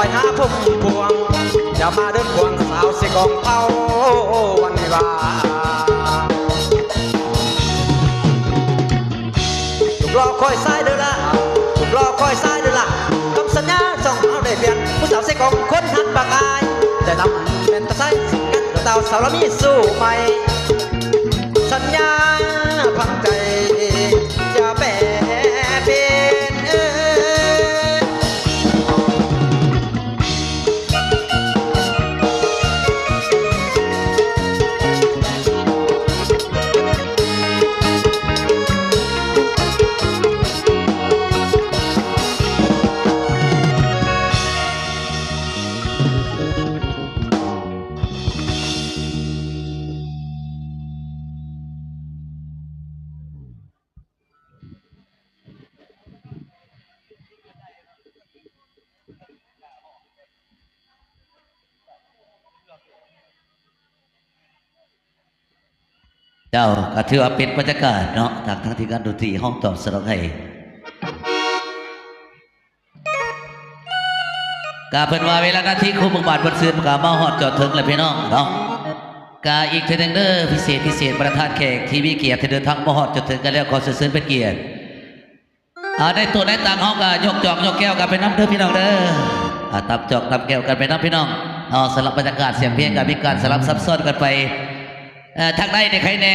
ໄປຫາພົມພວງ ຢ່າມາເດີນຂວາງສາວເຊກອງເຮົາວັນວິວາ. ຮູບຫຼໍ່ຄອຍຊາຍເດີລະ ຮູບຫຼໍ່ຄອຍຊາຍເດີລະ ຄຳສັນຍາສອງເຮົາໄດ້ປ່ຽນ ຜູ້ສາວເຊກອງຄົນຫັກປາກອາຍ ແຕ່ດຳແມ່ນຕາຊາຍ ກັນດວງດາວສາວລາວມີສູ້ໃໝ່ ສັນຍາຝັງໃຈ ຢ່າແປປ່ຽນເອີຍ. ເຈົ້າ ກໍຖືວ່າເປັນບັນຍາກາດເນາະ ທາງ ທາງທີມງານດົນຕີເຮົາຕອບສະໜອງໃຫ້. ກະເພິ່ນວ່າເວລານາທີຄູ່ບຸກບານບວນຊື່ນ ກະມາຮອດຈອດເຖິງແລ້ວພີ່ນ້ອງເນາະ. ກະອີກເທື່ອໜຶ່ງເດີ ພິເສດ ພິເສດ ບັນດາທ່ານແຂກທີ່ມີກຽດທີ່ເດີນທາງມາຮອດຈອດເຖິງກັນແລ້ວ ຂໍເຊີນເຊີນເປັນກຽດ. ອ່າ ໃນໂຕະໃນຕັ່ງເຮົາກະຍົກຈອກຍົກແກ້ວກັນໄປນຳເດີພີ່ນ້ອງເດີ. ອ່າ ຕຳຈອກຕຳແກ້ວກັນໄປນຳພີ່ນ້ອງເນາະ. ສຳລັບບັນຍາກາດສຽງເພງກະມີການສະຫຼັບຊັບຊ້ອນກັນໄປ. ເອີ ທາງໃນນີ້ໃຄແດ່.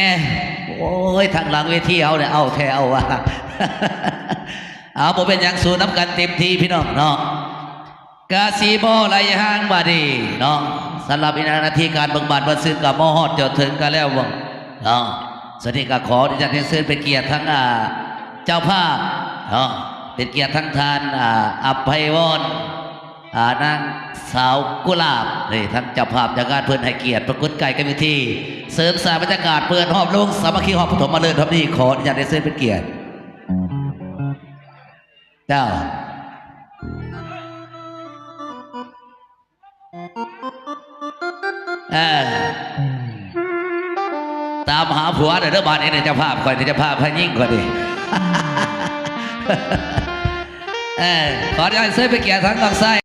ໂອ້ຍ ທາງຫຼັງເວທີເຮົານີ້ເອົາແທ້ເອົາວ່າ. ເອົາ ບໍ່ເປັນຫຍັງ ສູ້ນຳກັນເຕັມທີ່ພີ່ນ້ອງເນາະ. ກະຊິບໍ່ໄຫຼຫ່າງບາດນີ້ເນາະ. ສຳລັບວິນາທີການເບິ່ງບານເບິ່ງຊື່ນກະມາຮອດຈອດເຖິງກັນແລ້ວເນາະ. ສະນີ້ກະຂໍອະນຸຍາດຮຽນເຊີນເປັນກຽດທາງ ອ່າ ເຈົ້າພາບເນາະ ເປັນກຽດທາງທ່ານ ອ່າ ອຳໄພວອນ ອ່າ ນາງສາວກຸຫຼາບ ນີ້ ທາງເຈົ້າພາບເຈົ້າງານເພິ່ນໃຫ້ກຽດປະກົດກາຍກັນເວທີ ເສີມສ້າງບັນຍາກາດເປີດຮອບລົງສາມັກຄີຮອບປະຖົມມະເລີກຮອບນີ້ ຂໍອະນຸຍາດຮຽນເຊີນເປັນກຽດ. ເຈົ້າ ເອີ ຕາມຫາຜົວເດີ ເດີບາດນີ້ ເຈົ້າພາບຂ້ອຍນີ້ ເຈົ້າພາບໃຫ້ຍິງຂ້ອຍນີ້. ເອີ ຂໍອະນຸຍາດເຊີນເປັນກຽດທາງນ້ອງຊາຍ.